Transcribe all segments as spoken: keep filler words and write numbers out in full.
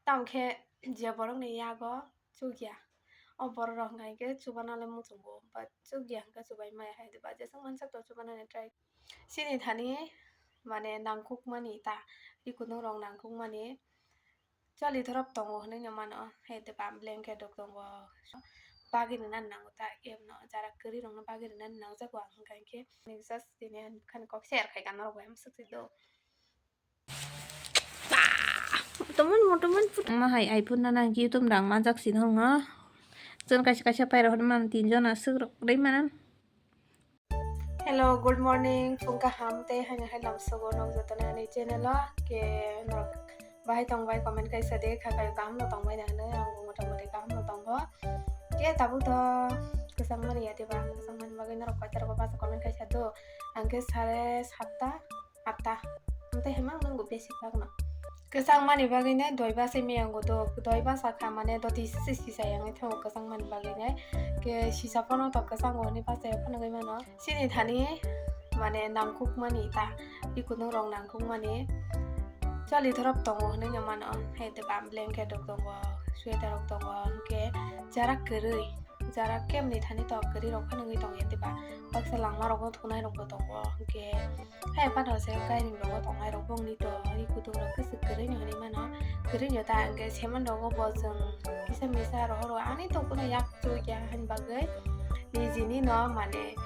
Tamo khe je borokni yago chukya, o borok rok hwnkha khe chubanale muchungo, but chukya hwnkhe chubai maya hai diba, jeswk mansak to chubanani try. Chini thani mane nangkukmani ta, ri kudung rok nangkukmani chali thorop tongo hinui no mano, hai diba blanket rok tongo, bagwi rwna nango ta, emno jara kwrwi rokno bagwi rwna nangjago ang hwnkha khe, just tini ani kok share khai ka norok bai swk si do. Motoman, motoman put. Ma hai iPhone na nang YouTube rang manjak sin hong ha. Jon kaisa kaisa paira hon man tin jon aswk rok dai manan. Hello, good morning. Phung kaham tei haino hai lam sogo nok jotono ani channel o ke nok bahai tong bai comment kaisa de kha kayo kaham no tong bai na hwnwi ang bo motamoti kaham no tong bo. Ke tabuk to kwchang mani ya diba, kwchang mani bagwi norok koita rogo basa comment kaisa do. Ang ke sare satta atta. Ang tei hemang nang bo besi bagno. Kwchang mani bagwi nai doi basa miyango do, doi basa kha mane doti sisi sisa yang thango kwchang mani bagwi nai. Ke sisa pono to kwchang bo hwnwi basa ya phano gwi mano. Chini thani mane nangkuk mani ta, ri kudung rok nangkuk mani chali thorop tongo hwnwi no mano. Hai diba blanket rok tongo, sweater rok tongo, hwnkhe jara kwrwi. Jara kemni thani to kwrwi rok phano wngwi tongya diba. Baksa langma rogo thunai rokbo tongo. Hwnkhe hai phano se gairing rogo tongnai rok bongni to ri kutung rok kwchwk kwrwi no hinwi mano. Kwrwi no ta hwnkhe semen rogo bo chwng kisa misa rohoro ani to kuno yak chukya hani bagwi nijini no mane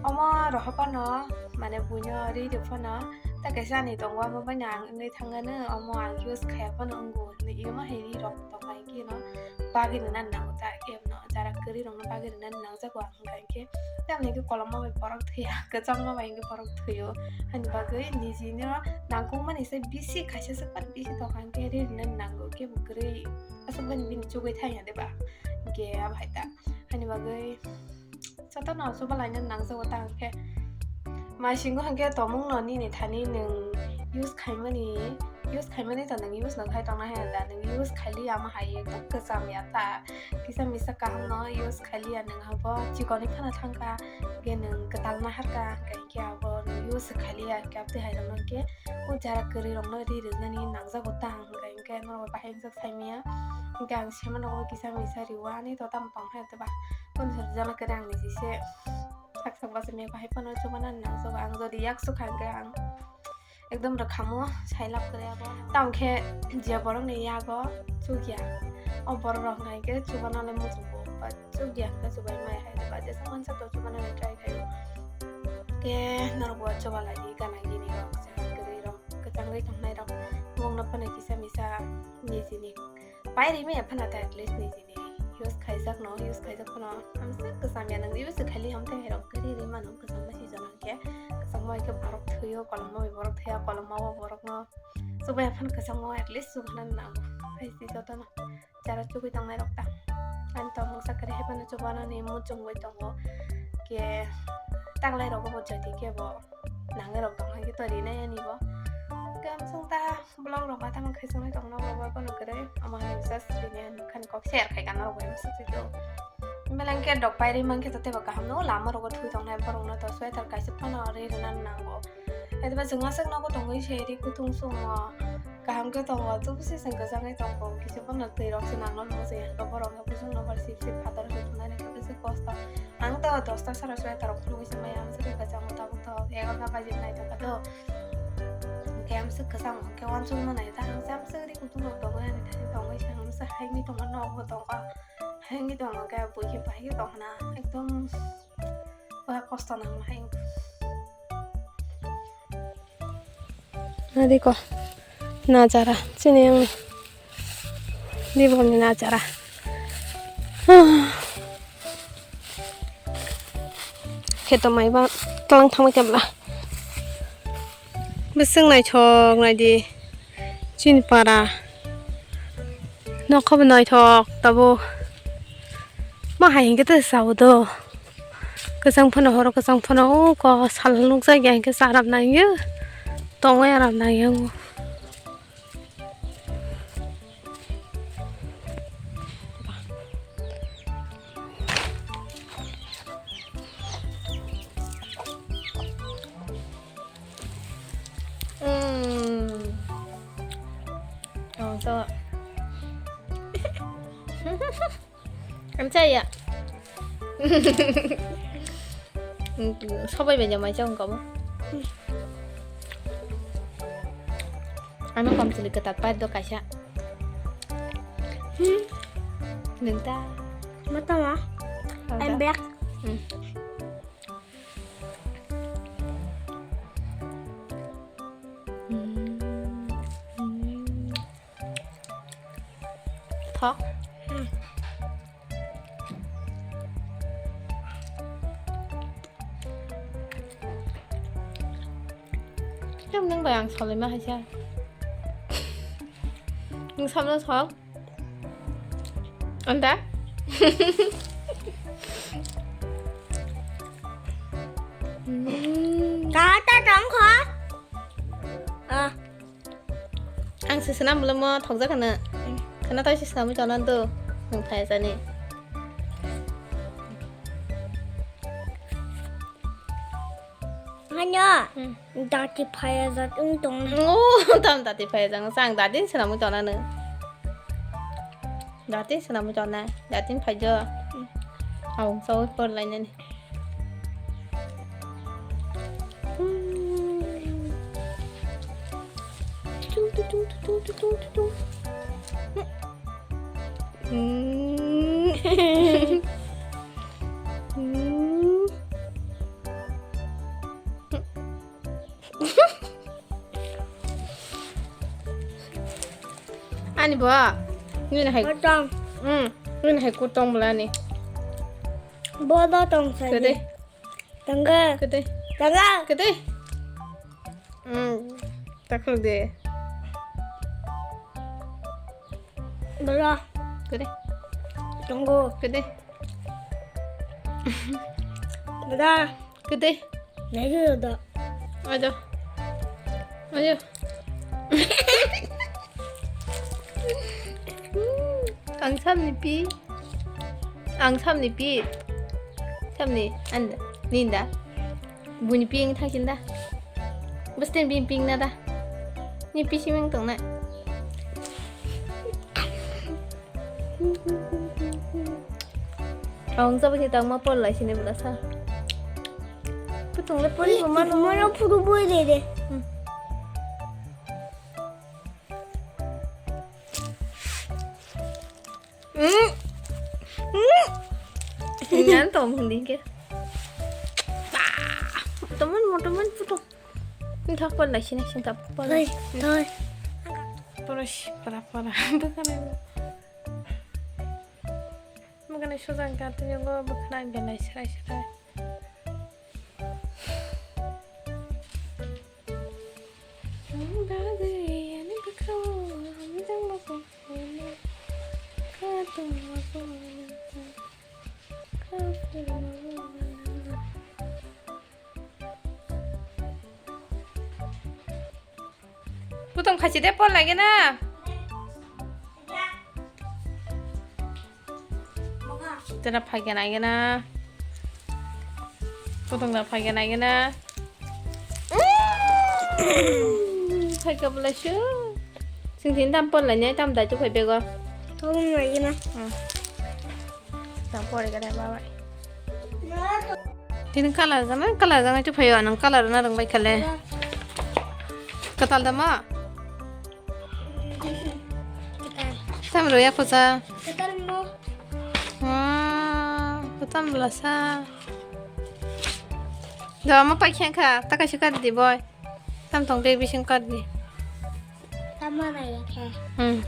omo roho phano mane buino ri rw phano ta kaisa ani tongo omo baino ang wngwi thangano omo ang use khaiya phano wngo hinwi imo hai ri rok tongkha hwnkhe no bagwi rwna nango ta emno jara kwrwi rokno bagwi rwna nangjago ang hwnkha hwnkhe tamni hwnkhe kolomma bai borok thwiya kwchangma bai hwnkhe borok thwio hani bagwi nijino nangkukmani se bisi khaisa se bar bisi tongkha hwnkhe ri rwna nango kebo kwrwi aswk bani bini chugwi thangya diba hwnkhe abo hai ta hani bagwi. Jotono chuba laina nangjago ta hwnkhe. Maisingo hwnkhe tongmungno nini thani nwng use khaimani, use khaimani to nwng use no khai tongna hai da, nwng use khailiya ma hai ekdom kwcham ya ta. Kisa misa kaham no use khailiya nwng abo chikoni phano thangkha, hwnkhe nwng kwtal ma harkha, hwnkhe abo nwng use khailiya, hwnkhe aboni hai rokno hwnkhe o jara kwrwi rokno ri rwnani nangjago ta hwnkhe, hwnkhe norok bahai wngkha. Saimaya. Hwnkhe ang semen rokno kisa misa riwani to tamo tong phai teba. Koni sor jana kere ang niji se sak sak basa miya bahai phano chubana nang soba ang jodi yak sukha hwnkhe ang ekdom rwkhamo sailab kore abo. Tamo khe je borokni yago chukya. O borok rok hwnkha hwnkhe chubana le muchungo. But chukya hwnkhe chubai maya hai teba. Jesa mansa to chubana le try khaio. Ke norok bo chuba lai di gana gini rok, kwchang kwrwi rok, kwchangwi tongnai rok. Bongno phano kisa misa nijini. Pai rimi ya phano ta at least nijini use khaijak no, use khaijak phano hamsa kwcham ya nang use khaili hamte hai rok kari ri mano kwcham ma si jona khe kwcham ma khe borok thwio kolom ma borok thaya kolom ma borok no chubai phano kwcham ma at least chubai nang hai si joto no jara chugui tong nai rok ta ani tong mungsa kari hai phano chuba no ni muchung bai tongo ke tanglai rok bo jati ke bo. Nangwi rok tong hai khe to rinai ani bo. Gamsung ta vlog rok ma tamo khai songwi tongno bo bo kono kwrwi. Omo hai just bini ani khani kok share khai kano rok bai masa twi do. Blanket rok pai ri mankhe to tebo kaham no lama rogo thui tongnai borok no to sweater kaisa phano ri rwna nango. Haiba chwng aswk nogo tongwi se ri kutung sungo. Kaham khe tongo, tubuse chwng kwchangwi tongkho, kisa bono twi rok se nangno nung se, borok no busung no bar sip sip phatar se thumnani khe bisi kosto. Ang to dosta sara soi tarok phunugwi se maya, ang se kwchang tabuk to egarota baji nai tongkha do. Hwnkhe ang se kwchang hwnkhe uansukma nai ta, ang se ang se ri kutung rok tongo ani thani tongwi se, ang se haini tongma nok bo tongkha, haini tongma khe bui khe bai khe tongna ekdom. Ba kosto nang hai. Nadi ko. Najara. Chini ang. Di bo ni najara. Kheto mai ba tlang thang kemla. Bising naithok naidi chini para nokha bo naithok tabuk ma hai hwnkhe tei sao do kwchang phano horo kwchang phano o ko sal nukjak ya hwnkhe charam nangya tongwi aram nangya. Ang to Ang chaya. Sobai bai jamai chong kamo. Ano kom chili ketat pa do kaisa. Hmm. Nung ta. Mata ma? Mata. I'm back. Hmm. Hmm. Hmm. Thok. Hmm. Yang nang bai ang solima haisa. Nung samno sol. Anda? Hmm. Kata tong kho. Ah. Ang se swnam bwlamo thokjak hwno. Khwna tei se swnamwi tongna do. Nwng phai jani. Hanya. Hmm. Dati phaya jat wng tong. Oh, tam dati phaya jang. Sang dati swnamwi tongna nwng. Dati swnamwi tongna. Dati phai jo. Hmm. Ang so por lainani. Ani bo. Nini hai. Kotong. Hmm. Nini hai kotong bwlani. Bodo tong sa. Kede. Tangga. Kede. Tangga. Kede. Hmm. Takhuk de. Bala. Kede. Tunggu. Kede. Bala. Kede. Lagi udah. Ayo. Ayo. Ang samni pi. Ang samni pi. Samni anda. Ninda. Buni pi ang thakin da. Bwswtwng bini ping na da. Ni pi simang tong na. Ang jabo ni tang ma por lai sini bwla sa. Putung le pori bo mano. Mano puru boi de de. Hmm. Mm. Mm. Nyan tong hung ding ke. Teman mau teman puto. Ini tak pernah sini sini tak pernah. Hoi, hoi. Terus pernah pernah bukan. Bukan susah kan tu nyogo bukan aja naik serai serai. Putung khachi de pol lagi na. Tena phai gana gana. Putung na phai gana gana. Phai ka bwlai su. Sing tin tam pon lai nai tam dai tu phai bego. Thong lai gana. Hmm. Tam pore gana baba. Tini color jana color jana tu phai anang color na rang bai khale. Katal dama. Tam roya khosa. Katal mo. Wah, kutam belasa. Dawa ma paikhen kha, ta kaisa kar di boy. Tam tong bag bising kar di. Tama na ya khe. Hmm.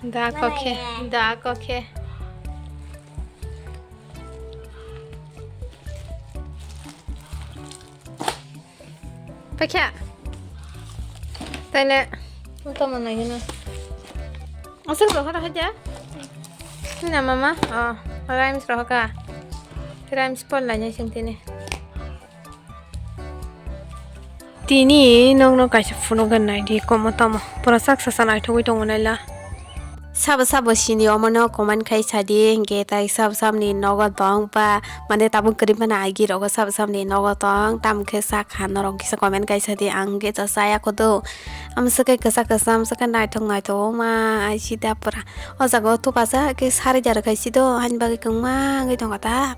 Da ko khe, da ko khe. Paikha. Taile. Tamo nai gana. Asal roha roha ja. Sina mama. Oh, rhymes roha ka. Rhymes pol la nyai sing tini. Tini nokno kaisa phunuk gan nai di komo tamo. Pura sak sasa naithogwi tongo naila. Sabo sabo sini omono comment khai sadi, hinkhe tai sabo saboni nogo tong ba, mane tabuk kwrwi phano agi rogo sabo saboni nogo tong, tamo khe sakha norok kisa comment khai sadi, ang khe cha chaya kho do. Amswkhe kwchak kwcham, amswkhe naithok naithok, oma, ai sida pura. O jaga o thupasa khe sari jar khai sido, hani bagwi kwngma wngwi tongkha ta.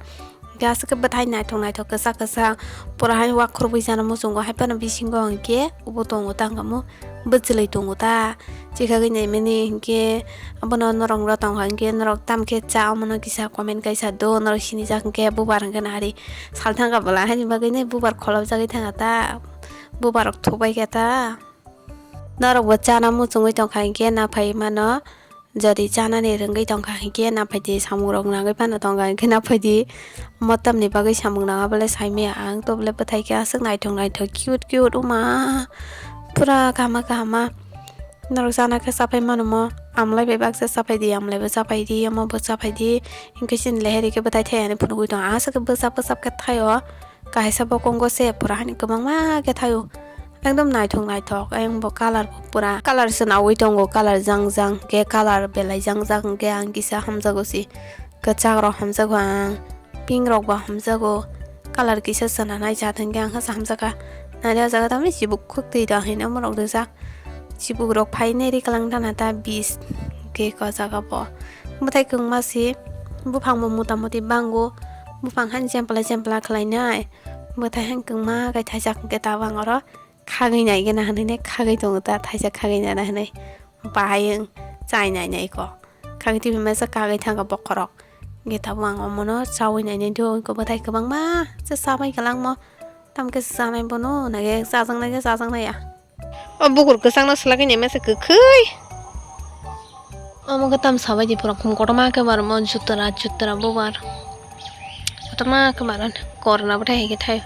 Hingke aswk khe bwthai naithok naithok kwchak kwchak pura hai wakhorwi jana muchungo, hai phano bisingo hingke ubo tongo ta, hingke omo bwchwlwi tongo ta. Chikhagwi naimani hingke abono norok no tongkha hingke norok tamkhe cha omono kisa comment kaisa do, norok sinijak hingke bubar hingke nari salthangkha bwla, haini bagwino bubar kholopjagwi thangkha ta, bubar rok thubaikha ta. Norokbo chana muchungwi tongkha hinkhe naphai mano, jodi chanani rwngwi tongkha hinkhe naphaidi, samungrok nangwi phano tongkha hinkhe naphaidi. Omo tamni bagwi samung nang abole saimaya ang, tobole bwthai khe aswk naithok naithok cute cute, oma, pura kahama kahama. Norok chana khe chapai mano mo, amlai bai baksa chapaidi, amlaibo chapaidi, omobo chapaidi, hinkhe chini leheri khe bwthai thai ani phunugwi tongo, aswk khe bwchap bwchap khe thaio. Kaisa bokongo se pura hani kwbangma khe thaio. Ekdom naithok naithok, ayang bo colour bo pura colour swnawi tongo, colour jang jang khe, colour belai jang jang khe ang kisa hamjago si. Kwchak rok hamjago ang, pink rok bo hamjago, colour kisa swnanai jat hinkhe ang khe hamjakha. Nai o jaga tamni chibuk khuk twi da hinwi omorok rijak. Chibuk rok phainai ri kalang tana ta bis khe o jaga bo. Bwthai kwngma si, buphang bo mota moti bango, buphang han chempla chempla khlainai. Bwthai han kwngma khe thaijak hwnkhe tabang oro khagwi naigena hinwi khagwi tongo ta, thaijak khagwi nana hinwi bahai wng chai nainai kho. Khagwi twi masa kagwi thangkha bokhorok. Hwnkhe tabang omono chaui nainai do, bwthai kwbangma se chamai kwlangmo. Tamkhe chamai bono nage chajaknai chajaknai ya. O bukur kwchangno swlagwi naima se kwkhwi. Omo khe tamsa bai di pura khum kotorma khe bar mon jutra jutra bubar. Kotorma khe bar korna bwthai hai khe thai.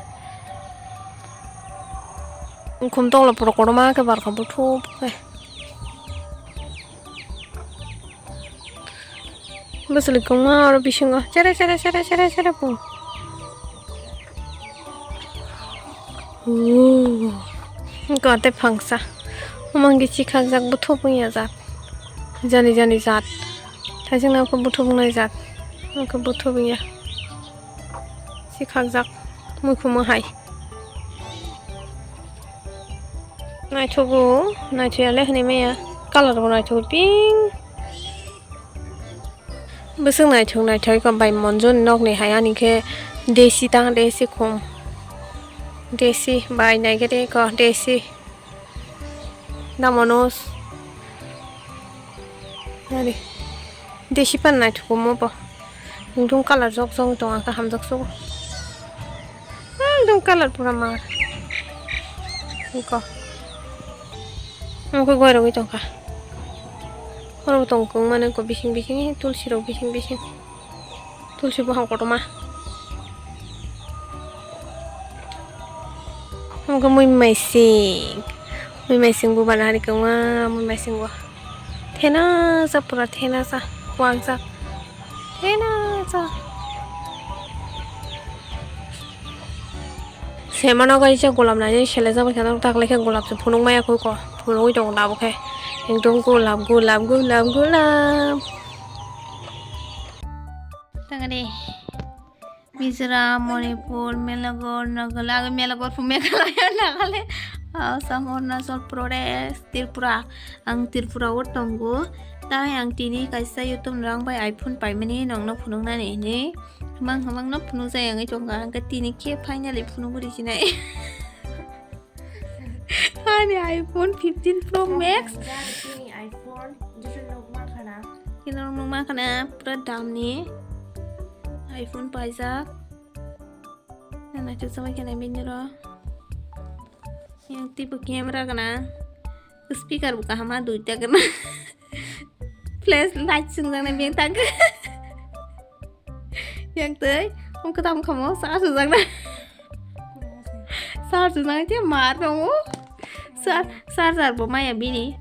Khum tokla pura kotorma khe bar kha buthup khe. Bwswlwi kwngma oro bisingo chere chere chere chere chere po. Ooh. Wngkha tei phangsa. Omo hwnkhe chikhakjak buthup wngya jat. Jani jani jat. Thaisingno khe buthup wngnai jat. Omo khe buthup wngya. Chikhakjak muikhumo hai. Naithogo, naithoyale hinwi maya. Colour bo naithogo pink. Bwswk naithok naithok khe bai monjoni nokni hai ani khe desi ta desi khum. Desi bai naikhe tei kho desi. Damono nari. Desi pan naithok omo bo. Ekdom colour jok jok tong ang khe hamjak sugo. Ekdom colour pura mar. Iko. Omo khe goi rogwi tongkha. Oro tong kwmani ko bising bising tulsi rok bising bising. Tulsi buphang kotorma. Omo khe mui maising. Mui maising bubar hari kwma mui maising bo. Thenasa pura thenasa. Kuangjak. Thenasa. Semano kaisa golap nainai selejak bai khe taklai khe golap se phunuk maya kho ko phunugwi tongo tabuk khe ekdom golap golap golap golap. Tangani Mizoram, Manipur, Melagor, Nagaland, Melagor phu Meghalaya, Nagaland, Assam, Arunachal Pradesh, Tripura. Ang Tripura o tongo. Tai ang tini kaisa YouTube ni rang bai iPhone paimani nongno phunuknani hinwi. Hwmang hwmang no phunukjak wngwi tongkha, hwnkhe tini khe finally phunugwi rijinai. Ani iPhone fifteen Pro Max. Tini iPhone, joto nukma khana. Kino nukma khana, pura damni iPhone paijak. Nana chuksa bai khana bini ro. Yang tipo camera khana. Speaker bo kahama duita kana. Flash light sungjaknai beng tak. Yang tei, omo kwtam khamo sa sujak na. Sa sujak na khe mar tongo. Sa, charger bo maya bini.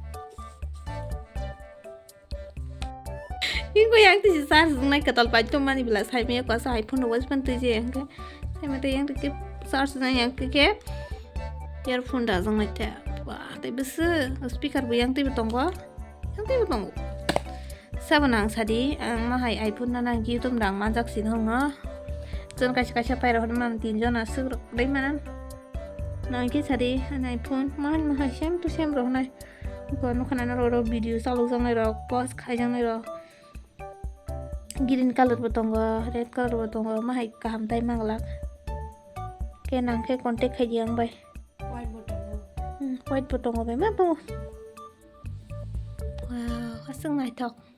Ingo yang tisi sa sujak nai kwtal pai tong mani bila sai maya kwasa hai phone bo span twi je yang khe. Sai mate yang twi khe sa sujak yang twi khe earphone da jang nai te. Wah, tei bwswk speaker bo yang twi bo tongo. Yang twi bo tongo. Sabo nang sadi, ang ma hai iPhone na nang YouTube dang manjak sin hong no. Jon kaisa kaisa pairok hwn man tin jona swk rok dai manan. Nang ki sadi, ani iPhone, ma hai ma hai same to same rok nai. Ko nukha na rok video chalok jang nai rok, post khai jang nai rok. Green color bo tongo, red color bo tongo, ma hai kaham tai manglak. Ke nang khe contact khai di ang bai. White bo tongo. Hmm, white bo tongo bai ma bo. Wow, aswk naithok.